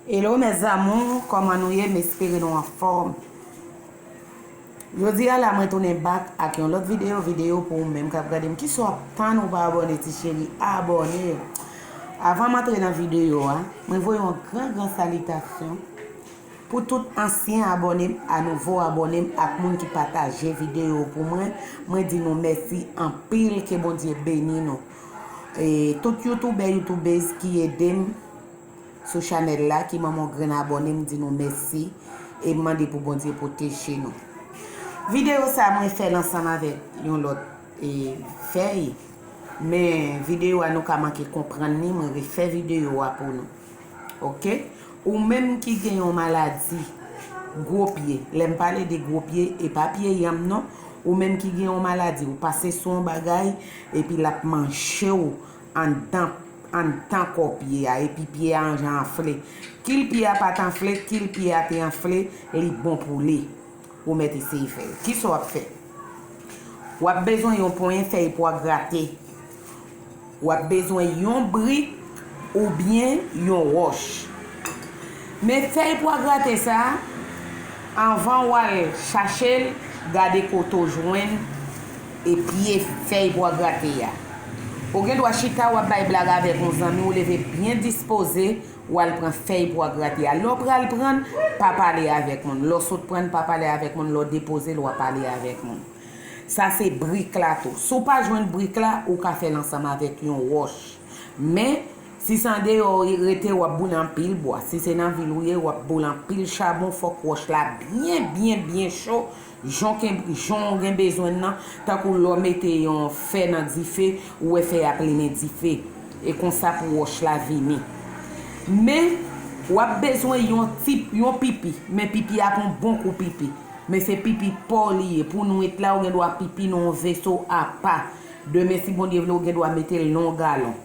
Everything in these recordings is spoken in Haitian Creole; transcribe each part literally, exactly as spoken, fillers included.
Hello mes amours, kòman nou ye? M espere nou anfòm. Jodi a la mwen tounen back ak yon lòt videyo, videyo pou ou menm k ap gade m. Kisa w ap tann ou pa abòne ti cheri, abòne. Avan m antre nan videyo a, mwen voye yon gran gran salitasyon pou tout ansyen abòne m, a nouvo abòne m ak moun ki pataje videyo pou mwen. Mwen di nou mèsi anpil, ke Bondye beni nou. E tout youtubè, youtubez ki ede m sou chanèl la, ki ban m yon grenn abòne, m di nou mèsi e m mande pou Bondye pwoteje nou. Videyo sa a mwen fè l ansanm avèk yon lòt e, fèy, men videyo a nou ka manke konprann li, mwen refè videyo a pou nou. Oke? Ou menm ki gen yon maladi gwo pye, lè m pale de gwo pye, e pa pye yanm non, ou menm ki gen yon maladi, ou pase sou yon bagay, epi l ap manje w anndan anndan kò pye a, epi pye a jan anfle. Kil pye a pa t anfle, kil pye a te anfle, li bon pou li. Ou mèt eseye fè l. Kisa w ap fè? W ap bezwen yon ponyen fèy pwa grate. W ap bezwen yon brik oubyen yon wòch. Men fèy pwa grate sa a, anvan w al chache l, gade kote w jwenn e pye fèy pwa grate a. Ou gen dwa chita, w ap bay blag avèk yon zanmi, ou leve byen dispoze, w al pran fèy pwa grate a. Lè w pral pran l, pa pale avèk moun. Lè w sot pran l, pa pale avèk moun. Lè w depoze l, w a pale avèk moun. Sa se brik la tou. Si w pa jwenn brik la, ou ka fè l ansanm avèk yon wòch. Men, si se andeyò w rete, w ap boule anpil bwa. Si se nan vil ou ye, w ap boule anpil chabon. Fòk wòch la byen, byen, byen cho. Jan w gen, jan w gen bezwen l nan, tankou lè w mete yon fè nan dife, ou wè fè a ap limen dife. E konsa pou wòch la vini. Men, w ap bezwen yon ti, yon pipi. Men pipi a pa yon bon kou pipi. Men se pipi pa w li ye. Pou nwit la, ou gen dwa pipi nan yon veso apa. Demen, si Bondye vle, ou gen dwa mete l nan yon galon.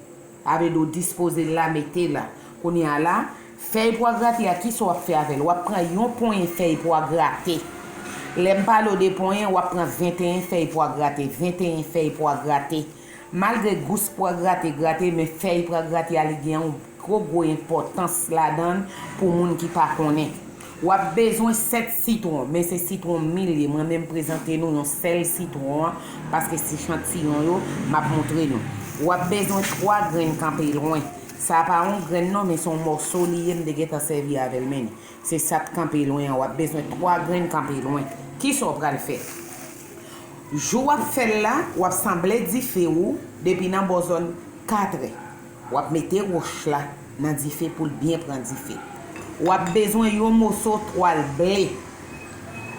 Sa vle di w dispoze l la, mete l la. Kounye a la, fèy pwa grate a, kisa w ap fè avè l? W ap pran yon ponyen fèy pwa grate. Lè m pale w de ponyen, w ap pran venteyen fèy pwa grate. Venteyen fèy pwa grate. Malgre gous pwa grate grate, men fèy pwa grate a, li gen yon gwo, gwo enpòtans ladan l pou moun ki pa konnen. W ap bezwen sèt sitwon, men se sitwon mi l ye. Mwen menm prezante nou yon sèl sitwon an, paske se echantiyon yo m ap montre nou. W ap bezwen twa grenn kanpe lwen. Sa pa yon grenn non, men se yon mòso li ye, m te gentan sèvi avè l, men se sa t kanpe lwen an. W ap bezwen twa grenn kanpe lwen. Kisa w pral fè? Jou w ap fè l la, w ap sanble dife ou depi nan bò zòn katrè. W ap mete wòch la nan dife pou l byen pran dife. W ap bezwen yon moso twal ble.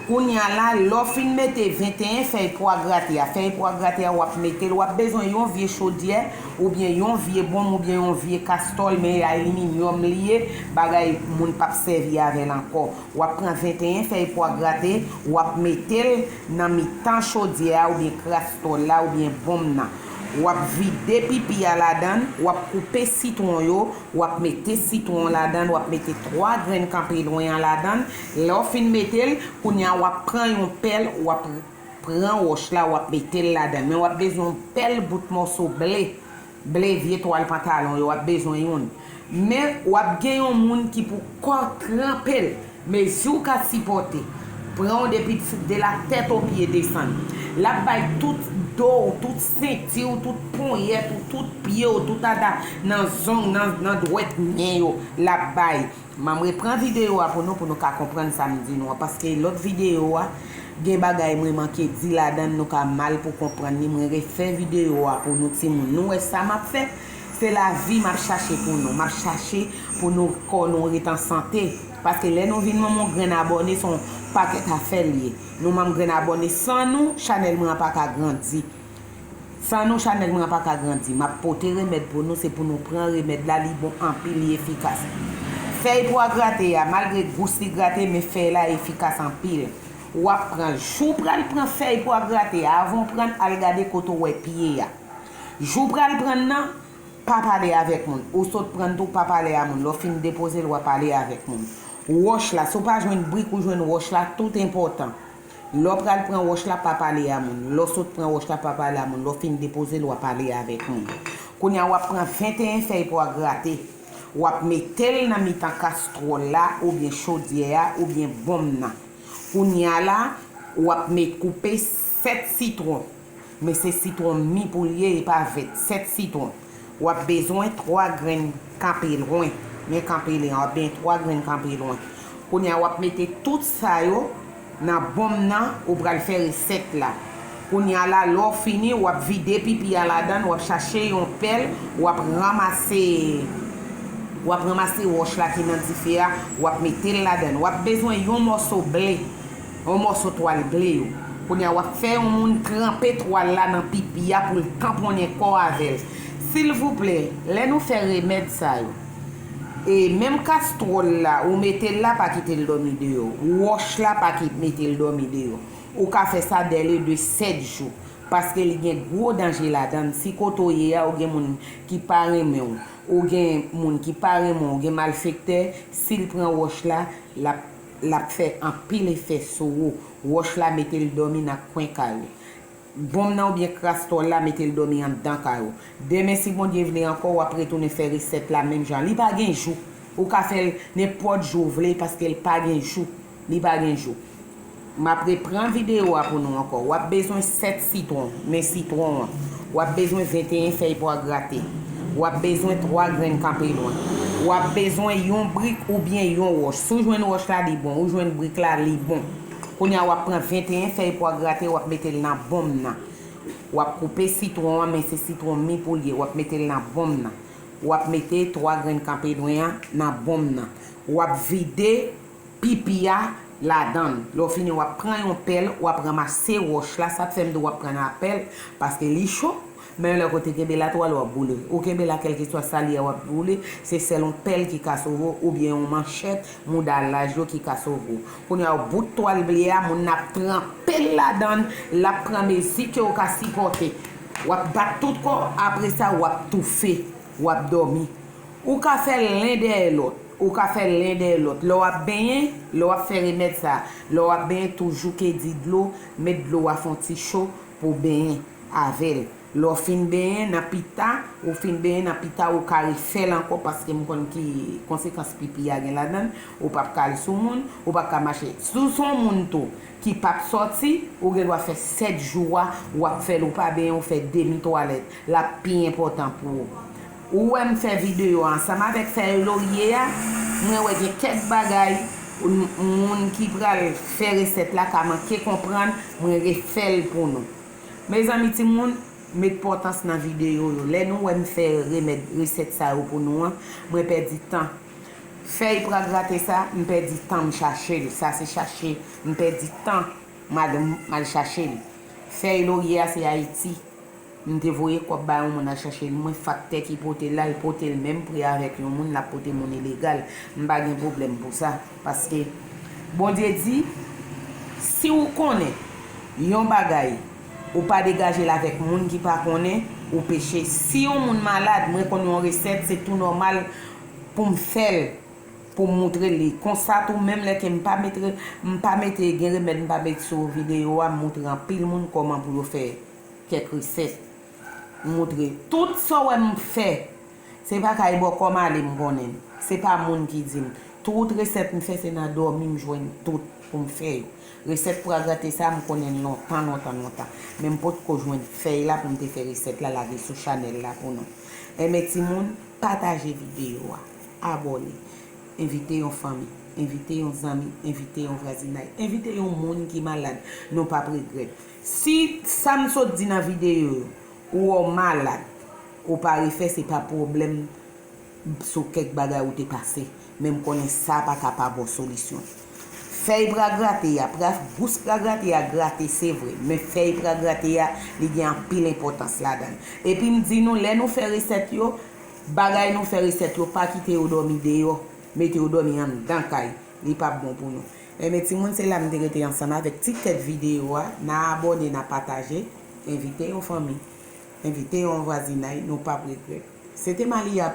Kounye a la, lè w fin mete venteyen fèy pwa grate a, fèy pwa grate a w ap mete l, w ap bezwen yon vye chodyè oubyen yon vye bonm oubyen yon vye kastòl, men aliminyòm li ye, bagay moun p ap sèvi avè l ankò. W ap pran venteyen fèy pwa grate, w ap mete l nan mitan chodyè a oubyen kastòl la oubyen bonm nan. W ap vide pipi a ladan l, w ap koupe sitwon yo, w ap mete sitwon ladan l, w ap mete twa grenn kanpe lwen an ladan l. Lè w fin mete l, kounye a w ap pran yon pèl, w ap pran wòch la, w ap mete l ladan l. Men w ap bezwen yon pèl bout mòso ble. Ble vye twal pantalon yo, w ap bezwen youn. Men, w ap gen yon moun ki pou kò tranpe l. Mezi w ka sipòte. Pran w depi de la tèt o pye desann. L ap bay tout do w, tout senti w, tout ponyèt ou, tout pye w, tout ata nan zong, nan, nan dwèt men yo. L ap bay. M a m repran videyo a pou nou, pou nou ka konprann sa m di nou an, paske lòt videyo a, gen bagay mwen manke di ladan l, nou ka mal pou konprann li. Mwen refè videyo a pou nou timoun. Nou wè sa m ap fè? Se lavi m ap chache pou nou. M ap chache pou nou, kò nou ret an sante. Paske lè nou vin ban m yon grenn abòne, se yon pakèt afè l ye. Nou ban m grenn abòne, san nou, chanèl mwen an pa ka grandi. San nou, chanèl mwen an pa ka grandi. M ap pote remèd pou nou, se pou nou pran remèd la, li bon anpil, li efikas. Fèy pwa grate a, malgre gous li grate, men fèy la efikas anpil. W ap pran, jou w pral pran fèy pwa grate a, avan w pran l, al gade kote w wè pye a. Jou w pral pran l nan, pa pale avèk moun. Ou sot pran l tou, pa pale a moun. Lè w fin depoze l, w a pale avèk moun. Wòch la, si w pa jwenn brik, ou jwenn wòch la, tout enpòtan. Lè w pral pran wòch la, pa pale a moun. Lè w sot pran wòch la, pa pale a moun. Lè w fin depoze l, w a pale avèk moun. Kounye a, w ap pran venteyen fèy pwa grate. W ap mete l nan mitan kastwòl la oubyen chodyè a oubyen bonm nan. Kounye a la, w ap met koupe sèt sitwon. Men se sitwon mi pou l ye, e pa vèt. Sèt sitwon. W ap bezwen twa grenn kanpe lwen. Men kanpe lwen, w ap benyen twa grenn kanpe lwen. Kounye a, w ap mete tout sa yo nan bonm nan, ou pral fè resèt la. Kounye a la, lè w fini, w ap vide pipi a ladan l, w ap chache yon pèl, w ap ranmase, w ap ranmase wòch la ki nan dife a, w ap mete l ladan l. W ap bezwen yon mòso ble, yon mòso twal ble yo. Kounye a, w ap fè yon moun tranpe twal la nan pipi a pou l tanponnen kò avè l. Silvouplè, lè nou fè remèd sa yo, e menm kastwòl la, ou mete l la, pa kite l dòmi deyò. Wòch la, pa ki-, mete l dòmi deyò. Ou ka fè sa dèle de sèt jou, paske li gen gwo danje ladan l. Si kote w ye a, ou gen moun ki pa renmen w, ou gen moun ki pa renmen w, ou gen malfektè, si l pran wòch la, l ap, l ap fè anpil efè sou ou. Wòch la, mete l dòmi nan kwen kay ou. Bonm nan oubyen kastwòl la, mete l dòmi anndan kay ou. Demen, si Bondye vle ankò, w ap retounen fè resèt la menm jan. Li pa gen jou. Ou ka fè l nenpòt jou w vle, paske l pa gen jou. Li pa gen jou. M ap reprann videyo a pou nou ankò. W ap bezwen sèt sitwon, men sitwon an. W ap bezwen venteyen fèy pwa grate. W ap bezwen twa grenn kanpe lwen. W ap bezwen yon brik oubyen yon wòch. Si w jwenn wòch la, li bon. Ou jwenn brik la, li bon. Kounye a, w ap pran venteyen fèy pwa grate, w ap mete l nan bonm nan. W ap koupe sitwon an, men se sitwon mi pou l ye. W ap mete l nan bonm nan. W ap mete twa grenn kanpe lwen an nan bonm nan. W ap vide pipi a ladan l. Lè w fini, w ap pran yon pèl, w ap ranmase wòch la. Sa k fè m di w ap pran nan pèl, paske li cho. Men lè kote kenbe la tou, alò w ap boule. Ou kenbe la, kèlkeswa sa li ye, w ap boule. Se sèl yon pèl ki ka sove w, oubyen yon manchèt, mouda laj yo ki ka sove w. Kounye a, bout twal ble a, moun nan ap tranpe l ladan l, l ap pran mezi ke w ka sipòte. W ap bat tout kò w, apre sa, w ap toufe, w ap dòmi. Ou ka fè l len dèyè lòt, ou ka fè l len dèyè lòt. Lè w ap benyen, lè w ap fè remèd sa, lè w ap benyen, toujou ke di dlo, met dlo a fè yon ti cho pou w benyen avè l. Lè w fin benyen nan pita, ou fin benyen nan pita, ou ka refè l ankò, paske m konn ki konsekans pipi a gen ladan l, ou p ap ka al sou moun, ou p ap ka mache. Si w se yon moun tou ki p ap sòti, ou gen dwa fè sèt jou a, w ap fè l, ou pa benyen, ou fè demi twalèt, l ap pi enpòtan pou ou. Ou wè m fè videyo ansanm avèk fèy lorye a, mwen wè gen kèk bagay, m-, moun ki pral fè resèt la ka manke konprann, mwen refè l pou nou. Mezanmi timoun, met pòtans nan videyo yo. Lè nou wè m fè remèd, resèt sa yo pou nou an, mwen pèdi tan. Fèy pwa grate sa, m pèdi tan m chache l. Sa se chache, m pèdi tan m al, m al chache l. Fèy lorye a se Ayiti. M te voye kòb ba yon moun al chache l. Mwen faktè ki pote l la, l pote l menm pri avèk yon moun, l ap pote moun ilegal. M pa gen pwoblèm pou sa. Paske Bondye di, si w konnen yon bagay, ou pa degaje l avèk moun ki pa konnen, ou peche. Si yon moun malad, mwen konn yon resèt, se tou nòmal pou m fè l, pou m moutre l li. Konsa tou, menm lè ke m pa mete, m pa mete, gen remèd m pa mete sou videyo a, m moutre anpil moun kòman pou yo fè kèk resèt. M moutre tout sa w wè m fè. Se pa kay bòkò m ale m konnen l. Se pa moun ki di m. Tout resèt m fè, se nan dòmi m jwenn tout pou m fè yo. Resèt pwa grate sa, m konnen l lontan, lontan, lontan. Men m potko jwenn fèy la pou m te fè resèt la, lage sou chanèl la pou nou. Enben timoun, pataje videyo a. Abòne. Envite yon fanmi. Envite yon zanmi. Envite yon vwazinay. Envite yon moun ki malad. Nou p ap regrèt. Si sa m sot di nan videyo yo, ou wè w malad, ou pa refè, se pa pwoblèm sou kèk bagay ou te pase. Men m konnen sa pa ka pa ba w solisyon. Fèy pwa grate a, pra-, gous pwa grate a grate, se vre. Men fèy pwa grate a, li gen anpil enpòtans ladan l. Epi m di nou, lè nou fè resèt yo, bagay nou fè resèt yo, pa kite yo dòmi deyò. Mete yo dòmi anndan kay. Li p ap bon pou nou. Enben, timoun, se la m te rete ansanm avèk ti tèt videyo a. N a abòne, n a pataje. Envite yon fanmi. Envite yon vwazinay. Nou p ap regrèt. Se te Malia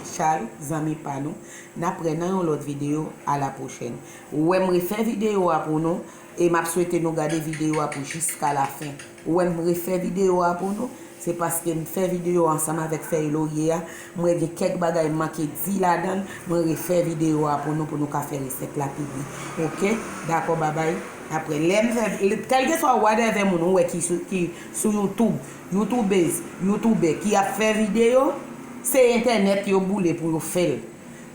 Charles, zanmi pa nou. N ap wè nan yon lòt videyo. A la pwochèn. Ou wè m refè videyo a pou nou. E m ap swete nou gade videyo a pou jiska la fen. Ou wè m refè videyo a pou nou. Se paske m fè videyo ansanm avèk fèy lorye a, m wè gen kèk bagay m manke di ladan l, mwen refè videyo a pou nou, pou nou ka fè resèt la pi byen. Oke? Dakò, babay. Apre, lè m fè, kèlkeswa whatever moun ou wè ki sou, ki sou YouTube, YouTubez, YouTubè ki ap fè videyo, se entènèt yo boule pou yo fè l.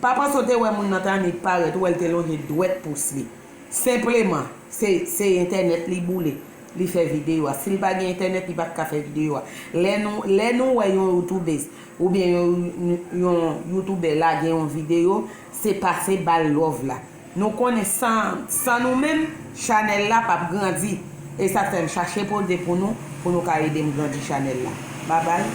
Pa panse w te wè moun nan t annik parèt, ou wè l te lonje dwèt pous li. Senpleman, se, se entènèt li boule. Li fè videyo a. Si l pa gen entènèt, li pa t ka fè videyo a. Lè nou, lè nou wè yon youtubez oubyen yon, yon youtubè lage yon videyo, se pase ba l love la. Nou konnen san, san nou menm, chanèl la p ap grandi. E sa fè m chache poze pou nou, pou nou ka ede m grandi chanèl la. Babay.